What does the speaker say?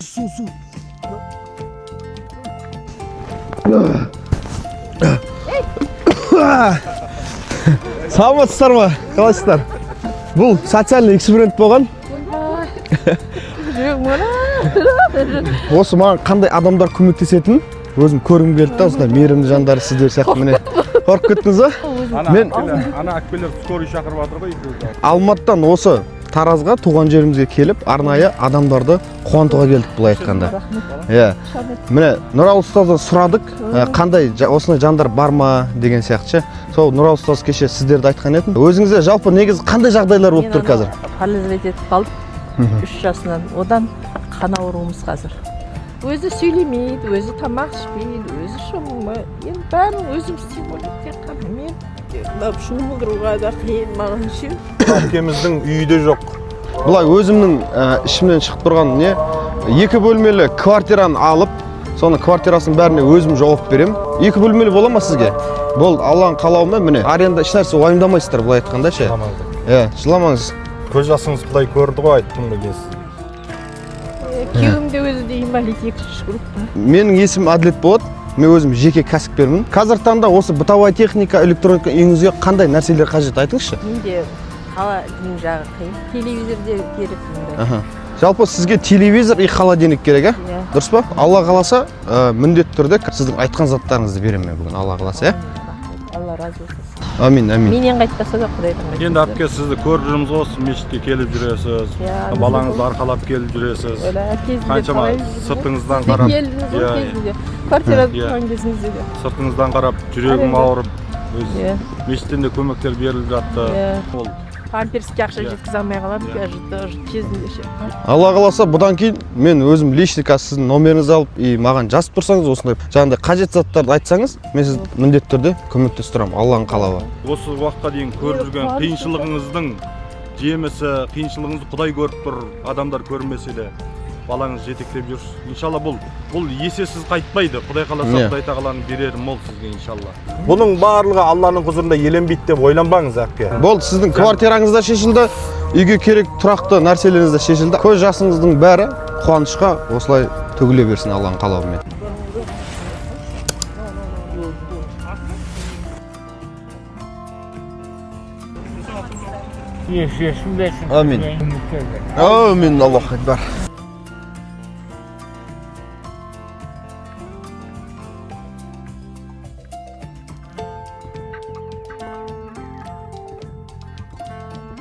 Су, су. Саламатсыздар ма? Қалайсыздар? Бұл социальный эксперимент болған. Осы маған қандай адамдар көмектесетінін өзім көргім келді да, осындай мейірімді жандар сіздер сияқты міне. Қорқып кеттіңіз ба? Мен- Ана әпкелер скорый шақырып жатыр ғой екеуі. Алматыдан осы Таразға, туған жерімізге келіп, арнайы адамдарды қуантуға келдік, былай айтқанда. Иә. Міне, Нұрал ұстаздан сұрадық, қандай осындай жандар бар ма деген сияқты ше. Сол Нұрал ұстаз кеше сіздерді айтқан еді. Өзіңізде жалпы негізі қандай жағдайлар болып тұр қазір? Парализовать етіп қалдым 3 жасынан. Одан қан ауруымыз қазір. Өзі сөйлемейді, өзі тамақ ішпейді, өзі шомылмайды. Енді бәрін өзім істеймін ғой, тек қана мен. Мынау шомылдыруға да қиын маған ше. Әпкеміздің үйі де жоқ. Былай өзімнің ішімнен шығып тұрған не, екі бөлмелі квартираны алып, соны квартирасының бәріне өзім жауап беремін. Екі бөлмелі бола ма сізге? Болды, Алланың қалауымен міне, аренда ешнәрсе уайымдамайсыздар, былай айтқанда ше. Иә, жыламаңыз. Көз жасыңыз Құдай көрді ғой, айттым ғой мен сізге. Күйеуім де өзі де инвалид екінші группа. Менің есімім Әділет болады. Мен өзім жеке кәсіпкермін. Қазіргі таңда осы бытовая техника, электроника үйіңізге қандай нәрселер қажет, айтыңызшы? Менде қала жағы қиын. Телевизор де керек мындай. Аха. Жалпы сізге телевизор и холодильник керек, ә? Иә. Дұрыс па? Алла қаласа, міндетті түрде сіздің айтқан заттарыңызды беремін мен бүгін, Алла қаласа, иә? Алла разы болсын. Амин, амин. Менен қайтпаса да, Құдайдан қайтпаса. Енді, әпке, сізді көріп жүрміз ғой, осы мешітке келіп жүресіз. Иә. Балаңызды арқалап келіп жүресіз. Өлә, кезінде Қаншама талай жүрдім. сыртыңыздан Сіз қарап, келдіңіз ғой Иә, кезінде. Квартирада Иә. тұрған кезіңізде де. Сыртыңыздан қарап жүрегім Аренда. ауырып, өз Иә. мешіттен де көмектер беріліп жатты. Иә. Ол Памперске ақша Иә. жеткізе алмай қаламын Иә. қазір тоже кезінде ше. Алла қаласа, бұдан кейін мен өзім личный қазір сіздің номеріңізді алып и маған жазып тұрсаңыз, осындай жаңағыдай қажет заттарды айтсаңыз, мен сізді міндетті түрде көмектесіп тұрамын, Алланың қалауы. Осы уақытқа дейін көріп жүрген қиыншылығыңыздың жемісі, қиыншылығыңызды Құдай көріп тұр, адамдар көрмесе де, балаңыз жетектеп жүр. Иншалла, бұл есесіз қайтпайды. Құдай қаласа, Иә. Құдай тағаланың берері мол сізге, иншалла. Бұның барлығы Алланың құзырында еленбейді деп ойланбаңыз, әпке. Болды, сіздің квартираңыз да шешілді, үйге керек тұрақты нәрселеріңіз де шешілді. Көз жасыңыздың бәрі қуанышқа осылай төгіле берсін, Алланың қалауымен. Yaşasın versin. Amin. Amin, Allahu Ekber.